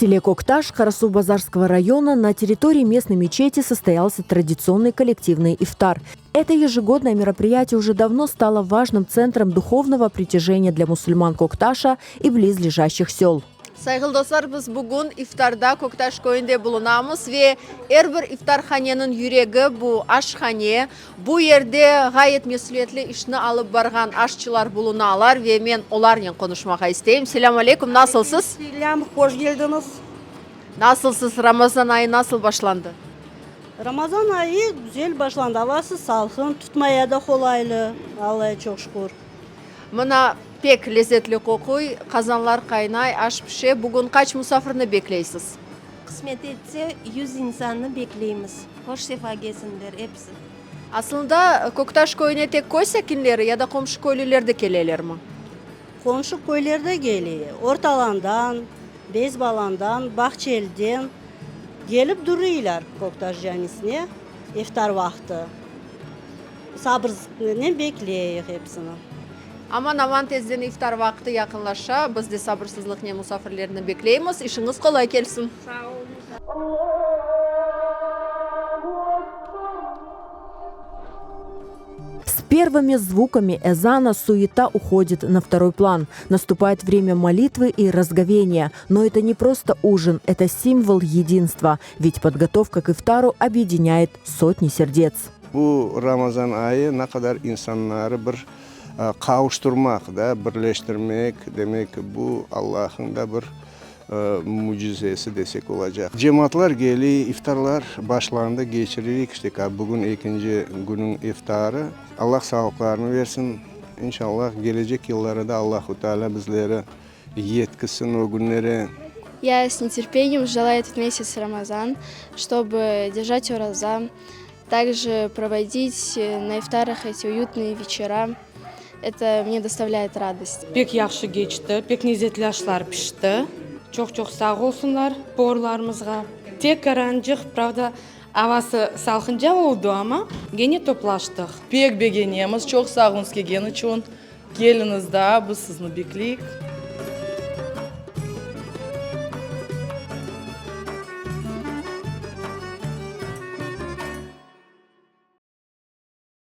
селе Кокташ Карасувбазарского района на территории местной мечети состоялся традиционный коллективный ифтар. Это ежегодное мероприятие уже давно стало важным центром духовного притяжения для мусульман Кокташа и близлежащих сел. Sayğılı dostlar, biz bugün iftarda Köktaş köyünde bulunamız ve er bir iftarhaneniñ yüregi bu aşhane. Bu yerde ğayet mesüliyetli işni alıp barğan aşçılar bulunalar ve men olarnen qonuşmağa isteyim. Selâm aleyküm, nasılsız? Selâm, hoş keldiñiz. Nasılsız, Ramazan ayı nasıl başlandı? Ramazan ayı güzel başlandı, avası salqın, tutmaya da qolaylı, Allaya çoq şükür. Mına, pek lezetli qoquy, qazanlar qaynay, aş pişe. Bugün qaç musafirni bekleysiz? Qısmet etse, yuz insannı bekleymiz. Hoş sefa kelsinler episi. Aslında, Köktaş köyüne tek köy sakinleri ya da qomşu köylüler de kelelermi? Qomşu köyler de kele, Ortalandan, Bezbalandan, Bağçeliden kelip duruylar Köktaş camisine iftar vaqtı. Sabırsızlıqnen bekleyik episini. Aman-aman tezden iftar vaqtı yaqınlaşa, biz de sabırsızlıqnen musafirlerni bekleymiz. İşiñiz qolay kelsin! Sağ oluñız. С первыми звуками эзана суета уходит на второй план. Наступает время молитвы и разговения. Но это не просто ужин, это символ единства. Ведь подготовка к ифтару объединяет сотни сердец. Bu Ramazan ayı ne qadar insanları bir qavuştırmaq, da, birleştirmek, demek, bu Allah'ın da bir mücizesi desek olacaq. Cemaatlar kele, iftarlar başlandı, keçiririk, işte, bugün ekinci künüñ iftarı. Allah sağlıqlarını versin, inşallah, kelecek yılları da Allahu Teala bizleri yetkizsin o künlere. Я с нетерпением ждала этот месяц Рамазан, чтобы держать ураза, также проводить на ифтарах эти уютные вечера. Это мне доставляет радость. Pek yahşı keçti, pek lezetli aşlar pişti. Çoq-çoq sağ olsunlar povarlarımızğa. Tek qarancıq, pravda, avası salqınca oldı, amma gene toplaştıq. Pek begenemiz, çoq sağ oluñız kelgen içün. Keliñiz daa, biz sizni bekleyik.